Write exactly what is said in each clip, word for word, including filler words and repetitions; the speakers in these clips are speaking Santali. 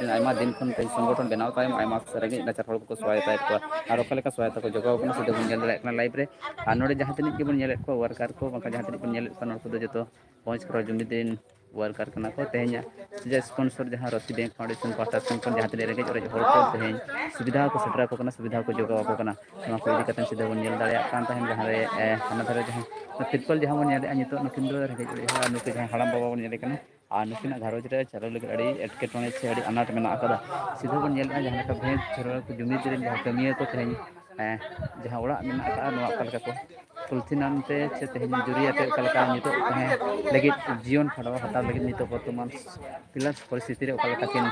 ᱨᱮᱱ ᱟᱭᱢᱟ ᱫᱤᱱ ᱠᱷᱚᱱ ᱛᱮᱦᱮᱧ ᱥᱚᱝᱜᱚᱴᱷᱚᱱ ᱵᱮᱱᱟᱣ ᱛᱟᱭᱚᱢ ᱟᱭᱢᱟ ᱨᱮᱸᱜᱮᱡ ᱱᱟᱪᱟᱨ ᱦᱚᱲ ᱠᱚᱠᱚ ᱥᱚᱦᱟᱭᱚᱛᱟᱭᱮᱫ ᱠᱚᱣᱟ᱾ ᱟᱨ ᱚᱠᱟ ᱞᱮᱠᱟ ᱥᱚᱦᱟᱭᱚᱛᱟ ᱠᱚ ᱡᱚᱜᱟᱣ ᱠᱟᱱᱟ, ᱥᱤᱫᱷᱟᱹ ᱵᱚᱱ ᱧᱮᱞ ᱫᱟᱲᱮᱭᱟᱜ ᱠᱟᱱᱟ ᱞᱟᱭᱤᱵᱷ ᱨᱮ᱾ ᱟᱨ ᱱᱚᱰᱮ ᱡᱟᱦᱟᱸ ᱛᱤᱱᱟᱹᱜ ᱜᱮᱵᱚᱱ ᱧᱮᱞᱮᱫ ᱠᱚᱣᱟ, ᱣᱟᱨᱠᱟᱨ ᱠᱚ ᱵᱟᱝᱠᱷᱟᱱ ᱡᱟᱦᱟᱸ ᱛᱤᱱᱟᱹᱜ ᱵᱚᱱ ᱧᱮᱞᱮᱫ ᱠᱚᱣᱟ, ᱱᱩᱠᱩ ᱫᱚ ᱡᱚᱛᱚ ᱵᱷᱚᱸᱡᱽ ᱠᱷᱚᱨᱟ ᱡᱩᱢᱤᱫ ᱨᱮᱱ ᱣᱟᱨᱠᱟᱨ ᱠᱟᱱᱟ ᱠᱚ᱾ ᱛᱮᱦᱮᱧᱟᱜ ᱡᱮ ᱥᱯᱚᱱᱥᱚᱨ ᱡᱟᱦᱟᱸ ᱨᱚᱛᱤ ᱵᱮᱝᱠ ᱯᱷᱟᱣᱩᱱᱰᱮᱥᱚᱱ ᱯᱟᱦᱴᱟ ᱥᱮᱱ ᱠᱷᱚᱱ ᱡᱟᱦᱟᱸ ᱛᱤᱱᱟᱹᱜ ᱨᱮᱸᱜᱮᱡ ᱚᱨᱮᱡ ᱦᱚᱲ ᱠᱚ ᱛᱮᱦᱮᱧ ᱥᱩᱵᱤᱫᱷᱟ ᱠᱚ ᱥᱮᱴᱮᱨ ᱟᱠᱚ ᱠᱟᱱᱟ, ᱥᱩᱵᱤᱫᱷᱟ ᱠᱚ ᱡᱚᱜᱟᱣ ᱟᱠᱚ ᱠᱟᱱᱟ, ᱱᱚᱣᱟ ᱠᱚ ᱤᱫᱤ ᱠᱟᱛᱮ ᱥᱤᱫᱷᱟᱹ ᱵᱚᱱ ᱧᱮᱞ ᱫᱟᱲᱮᱭᱟᱜ ᱠᱟᱱ ᱛᱟᱦᱮᱸᱫ᱾ ᱡᱟᱦᱟᱸ ᱨᱮ, ᱮ, ᱦᱟᱱᱟ ᱫᱷᱟᱨᱮ ᱡᱟᱦᱟᱸ ᱛᱤᱨᱯᱚᱞ ᱡᱟᱦᱟᱸ ᱵᱚᱱ ᱧᱮᱞᱮᱫᱼᱟ ᱱᱤᱛᱚᱜ, ᱱᱩᱠᱤᱱ ᱫᱚ ᱨᱮᱸᱜᱮᱡ ᱚᱨᱮᱡ ᱦᱚᱲ, ᱟᱨ ᱱᱩᱠᱩ ᱡᱟᱦᱟᱸᱭ ᱦᱟᱲᱟᱢ ᱵᱟᱵᱟ ᱵᱚᱱ ᱧᱮᱞᱮ ᱠᱟᱱᱟ, ᱟᱨ ᱱᱩᱠᱤᱱᱟᱜ ᱜᱷᱟᱨᱚᱸᱡᱽ ᱨᱮ ᱪᱟᱞᱟᱣ ᱞᱟᱹᱜᱤᱫ ᱟᱹᱰᱤ ᱮᱴᱠᱮᱴᱚᱬᱮ ᱥᱮ ᱟᱹᱰᱤ ᱟᱱᱟᱴ ᱢᱮᱱᱟᱜ ᱟᱠᱟᱫᱟ᱾ ᱥᱤᱫᱷᱟᱹ ᱵᱚᱱ ᱧᱮᱞᱮᱫᱼᱟ ᱡᱟᱦᱟᱸ ᱞᱮᱠᱟ ᱵᱷᱚᱸᱡᱽ ᱠᱷᱚᱨᱟ ᱡᱩᱢᱤᱫ ᱨᱮᱱ ᱡᱟᱦᱟᱸ ᱠᱟᱹᱢᱤᱭᱟᱹ ᱠᱚ ᱛᱮᱦᱮᱧ, ᱮ, ᱡᱟᱦᱟᱸ ᱚᱲᱟᱜ ᱢᱮᱱᱟᱜ ᱟᱠᱟᱫᱼᱟ, ᱱᱚᱣᱟ ᱚᱠᱟ ᱞᱮᱠᱟ ᱠᱚ ᱯᱚᱞᱤᱛᱷᱤᱱ ᱟᱱᱛᱮ ᱥᱮ ᱛᱮᱦᱮᱧ ᱡᱩᱨᱤ ᱟᱛᱮ ᱚᱠᱟ ᱞᱮᱠᱟ ᱱᱤᱛᱚᱜ ᱛᱟᱦᱮᱸ ᱞᱟᱹᱜᱤᱫ ᱡᱤᱭᱚᱱ ᱠᱷᱟᱸᱰᱟᱣ ᱦᱟᱛᱟᱣ ᱞᱟᱹᱜᱤᱫ ᱱᱤᱛᱚᱜ ᱵᱚᱨᱛᱚᱢᱟᱱ ᱯᱷᱤᱞᱟᱱᱥ ᱯᱚᱨᱤᱥᱛᱷᱤᱛᱤ ᱨᱮ ᱚᱠᱟ ᱞᱮᱠᱟ ᱠᱤᱱ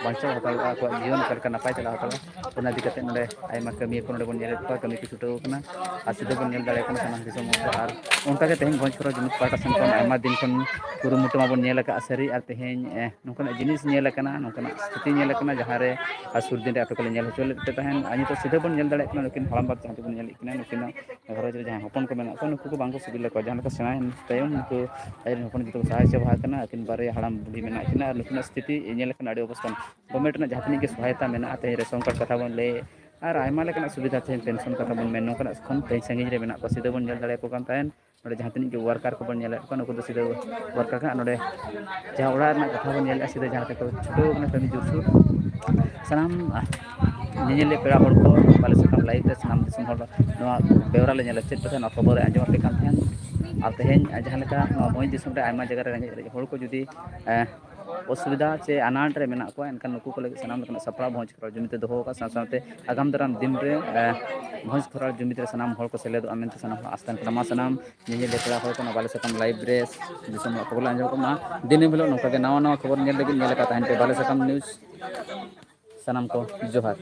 ᱵᱟᱧᱪᱟᱣ ᱦᱟᱛᱟᱣ ᱫᱟᱲᱮᱭᱟᱜᱼᱟ, ᱟᱠᱚᱣᱟᱜ ᱡᱤᱭᱚᱱ ᱚᱠᱟ ᱞᱮᱠᱟ ᱱᱟᱯᱟᱭ ᱪᱟᱞᱟᱣ ᱦᱟᱛᱟᱣᱟ, ᱚᱱᱟ ᱤᱫᱤ ᱠᱟᱛᱮ ᱱᱚᱰᱮ ᱟᱭᱢᱟ ᱠᱟᱹᱢᱤᱭᱟᱹ ᱠᱚ ᱱᱚᱰᱮ ᱵᱚᱱ ᱧᱮᱞᱮᱫ ᱠᱚᱣᱟ, ᱠᱟᱹᱢᱤ ᱠᱚ ᱪᱷᱩᱴᱟᱹᱣ ᱠᱟᱱᱟ᱾ ᱟᱨ ᱥᱤᱫᱷᱟᱹ ᱵᱚᱱ ᱧᱮᱞ ᱫᱟᱲᱮᱭᱟᱜ ᱠᱟᱱᱟ ᱥᱟᱱᱟᱢ ᱫᱤᱥᱚᱢ ᱦᱚᱲ ᱠᱚ᱾ ᱟᱨ ᱚᱱᱠᱟᱜᱮ ᱛᱮᱦᱮᱧ ᱵᱷᱚᱸᱡᱽ ᱠᱷᱚᱨᱟ ᱡᱩᱢᱤᱫ ᱯᱟᱦᱴᱟ ᱥᱮᱱ ᱠᱷᱚᱱ ᱟᱭᱢᱟ ᱫᱤᱱ ᱠᱷᱚᱱ ᱠᱩᱨᱩᱢᱩᱴᱩ ᱢᱟᱵᱚᱱ ᱧᱮᱞ ᱟᱠᱟᱫᱼᱟ ᱥᱟᱹᱨᱤ, ᱟᱨ ᱛᱮᱦᱮᱧ, ᱮ, ᱱᱚᱝᱠᱟᱱᱟᱜ ᱡᱤᱱᱤᱥ ᱧᱮᱞ ᱟᱠᱟᱱᱟ, ᱱᱚᱝᱠᱟᱱᱟᱜ ᱥᱛᱷᱤᱛᱤ ᱧᱮᱞ ᱟᱠᱟᱱᱟ, ᱡᱟᱦᱟᱸ ᱨᱮ ᱟᱨ ᱥᱩᱨ ᱫᱤᱱ ᱨᱮ ᱟᱯᱮ ᱠᱚᱞᱮ ᱧᱮᱞ ᱦᱚᱪᱚ ᱞᱮᱫ ᱯᱮ ᱛᱟᱦᱮᱸᱫ᱾ ᱟᱨ ᱱᱤᱛᱚᱜ ᱥᱤᱫᱷᱟᱹ ᱵᱚᱱ ᱧᱮᱞ ᱫᱟᱲᱮᱭᱟᱜ ᱠᱟᱱᱟ, ᱱᱩᱠᱤᱱ ᱦᱟᱲᱟᱢ ᱵᱟᱵᱟ ᱡᱟᱦᱟᱸ ᱛᱮᱵᱚᱱ ᱧᱮᱞᱮᱫ ᱠᱤᱱᱟ, ᱱᱩᱠᱤᱱᱟᱜ ᱜᱷᱟᱨᱚᱸᱡᱽ ᱨᱮ ᱡᱟᱦᱟᱸᱭ ᱦᱚᱯᱚᱱ ᱠᱚ ᱢᱮᱱᱟᱜ ᱠᱚᱣᱟ, ᱱᱩᱠᱩ ᱠᱚ ᱵᱟᱝ ᱠᱚ ᱥᱤᱵᱤᱞ ᱟᱠᱚᱣᱟ᱾ ᱡᱟᱦᱟᱸ ᱞᱮᱠᱟ ᱥᱮᱬᱟᱭᱮᱱ ᱛᱟᱭᱚᱢ ᱱᱩᱠᱩ ᱟᱡ ᱨᱮᱱ ᱦᱚᱯᱚᱱ ᱡᱚᱛᱚ ᱠᱚ ᱥᱟᱦᱟ ᱪᱟᱵᱟ ᱟᱠᱟᱱᱟ᱾ ᱟᱹᱠᱤᱱ ᱵᱟᱨᱭᱟ ᱦᱟᱲᱟᱢ ᱵᱩᱰᱷᱤ ᱢᱮᱱᱟᱜ ᱠᱤᱱᱟ ᱟᱨ ᱱᱩᱠᱤᱱᱟᱜ ᱥᱛᱷᱤᱛᱤ ᱧᱮᱞ ᱞᱮᱠᱷᱟᱱ ᱟᱹᱰᱤ ᱚᱵᱚᱥᱛᱷᱟ᱾ ᱜᱚᱵᱷᱢᱮᱱᱴ ᱨᱮᱱᱟᱜ ᱡᱟᱦᱟᱸ ᱛᱤᱱᱟᱹᱜ ᱜᱮ ᱥᱚᱦᱟᱭᱚᱛᱟ ᱢᱮᱱᱟᱜᱼᱟ, ᱛᱮᱦᱮᱧ ᱨᱮᱥᱚᱱ ᱠᱟᱨᱰ ᱠᱟᱛᱷᱟ ᱵᱚᱱ ᱞᱟᱹᱭ, ᱟᱨ ᱟᱭᱢᱟ ᱞᱮᱠᱟᱱᱟᱜ ᱥᱩᱵᱤᱫᱷᱟ, ᱛᱮᱦᱮᱧ ᱯᱮᱱᱥᱚᱱ ᱠᱟᱛᱷᱟ ᱵᱚᱱ ᱢᱮᱱ, ᱱᱚᱝᱠᱟᱱᱟᱜ ᱠᱷᱚᱱ ᱛᱮᱦᱮᱧ ᱥᱟᱺᱜᱤᱧ ᱨᱮ ᱢᱮᱱᱟᱜ ᱠᱚᱣᱟ, ᱥᱤᱫᱷᱟᱹ ᱵᱚᱱ ᱧᱮᱞ ᱫᱟᱲᱮᱭᱟᱠᱚ ᱠᱟᱱ ᱛᱟᱦᱮᱸᱫ᱾ ᱱᱚᱰᱮ ᱡᱟᱦᱟᱸ ᱛᱤᱱᱟᱹᱜ ᱜᱮ ᱣᱟᱨᱠᱟᱨ ᱠᱚᱵᱚᱱ ᱧᱮᱞᱮᱫ ᱠᱚᱣᱟ, ᱱᱩᱠᱩ ᱫᱚ ᱥᱤᱫᱷᱟᱹ ᱣᱟᱨᱠᱟᱨ ᱠᱟᱱᱟ᱾ ᱱᱚᱰᱮ ᱡᱟᱦᱟᱸ ᱚᱲᱟᱜ ᱨᱮᱱᱟᱜ ᱠᱟᱛᱷᱟ ᱵᱚᱱ ᱧᱮᱞᱮᱫᱼᱟ, ᱥᱤᱫᱷᱟᱹ ᱡᱟᱦᱟᱸ ᱞᱮᱠᱟ ᱠᱚ ᱪᱷᱩᱴᱟᱹᱣ ᱠᱟᱱᱟ ᱠᱟᱹᱢᱤ ᱡᱳᱨᱥᱳᱨ᱾ ᱥᱟᱱᱟᱢ ᱧᱮᱧᱮᱞᱤᱭᱟᱹ ᱯᱮᱲᱟ ᱦᱚᱲ ᱠᱚ, ᱵᱟᱞᱮ ᱥᱟᱠᱟᱢ ᱞᱟᱭᱤᱵᱷ ᱨᱮ ᱥᱟᱱᱟᱢ ᱫᱤᱥᱚᱢ ᱦᱚᱲ ᱱᱚᱣᱟ ᱵᱮᱣᱨᱟ ᱞᱮ ᱧᱮᱞ ᱦᱚᱪᱚᱭᱮᱫ ᱯᱮ ᱛᱟᱦᱮᱸᱫ, ᱱᱚᱣᱟ ᱠᱷᱚᱵᱚᱨ ᱨᱮ ᱟᱸᱡᱚᱢ ᱟᱯᱮ ᱠᱟᱱ ᱛᱟᱦᱮᱸᱫ᱾ ᱟᱨ ᱛᱮᱦᱮᱧ ᱡᱟᱦᱟᱸ ᱞᱮᱠᱟ ᱱᱚᱣᱟ ᱵᱷᱚᱸᱡᱽ ᱫᱤᱥᱚᱢ ᱨᱮ ᱟᱭᱢᱟ ᱡᱟᱭᱜᱟ ᱨᱮ ᱨᱮᱸᱜᱮᱡ ᱚᱨᱮᱡ ᱦᱚᱲ ᱠᱚ ᱡᱩᱫᱤ, ᱮᱸ, ᱚᱥᱩᱵᱤᱫᱷᱟ ᱪᱮ ᱟᱱᱟᱴ ᱨᱮ ᱢᱮᱱᱟᱜ ᱠᱚᱣᱟ, ᱮᱱᱠᱷᱟᱱ ᱱᱩᱠᱩ ᱠᱚ ᱞᱟᱹᱜᱤᱫ ᱥᱟᱱᱟᱢ ᱞᱮᱠᱟᱱᱟᱜ ᱥᱟᱯᱲᱟᱣ ᱵᱷᱚᱸᱡᱽ ᱠᱷᱚᱨᱟ ᱡᱩᱢᱤᱫ ᱛᱮ ᱫᱚᱦᱚ ᱟᱠᱟᱫ᱾ ᱥᱟᱶ ᱥᱟᱶᱛᱮ ᱟᱜᱟᱢ ᱫᱟᱨᱟᱢ ᱫᱤᱱ ᱨᱮ, ᱮᱸ, ᱵᱷᱚᱸᱡᱽ ᱠᱷᱚᱨᱟ ᱡᱩᱢᱤᱫ ᱨᱮ ᱥᱟᱱᱟᱢ ᱦᱚᱲ ᱠᱚ ᱥᱮᱞᱮᱫᱚᱜᱼᱟ ᱢᱮᱱᱛᱮ ᱥᱟᱱᱟᱢ ᱦᱚᱲ ᱟᱥ ᱛᱟᱦᱮᱱ ᱠᱟᱱᱟ᱾ ᱢᱟ ᱥᱟᱱᱟᱢ ᱧᱮᱧᱮᱞᱤᱭᱟᱹ ᱯᱮᱲᱟ ᱦᱚᱲ ᱠᱚ ᱱᱚᱣᱟ ᱵᱟᱞᱮ ᱥᱟᱠᱟᱢ ᱞᱟᱭᱤᱵᱷ ᱨᱮ ᱫᱤᱥᱚᱢ ᱦᱚᱲ ᱠᱷᱚᱵᱚᱨ ᱞᱮ ᱟᱸᱡᱚᱢ ᱠᱚ ᱢᱟ᱾ ᱫᱤᱱᱟᱹᱢ ᱦᱤᱞᱳᱜ ᱱᱚᱝᱠᱟ ᱜᱮ ᱱᱟᱣᱟ ᱱᱟᱣᱟ ᱠᱷᱚᱵᱚᱨ ᱧᱮᱞ ᱞᱟᱹᱜᱤᱫ ᱧᱮᱞ ᱟᱠᱟᱫ ᱛᱟᱦᱮᱱ ᱯᱮ ᱵᱟᱞᱮ ᱥᱟᱠᱟᱢ ᱱᱤᱭᱩᱡᱽ᱾ ᱥᱟᱱᱟᱢ ᱠᱚ ᱡᱚᱦᱟᱨ᱾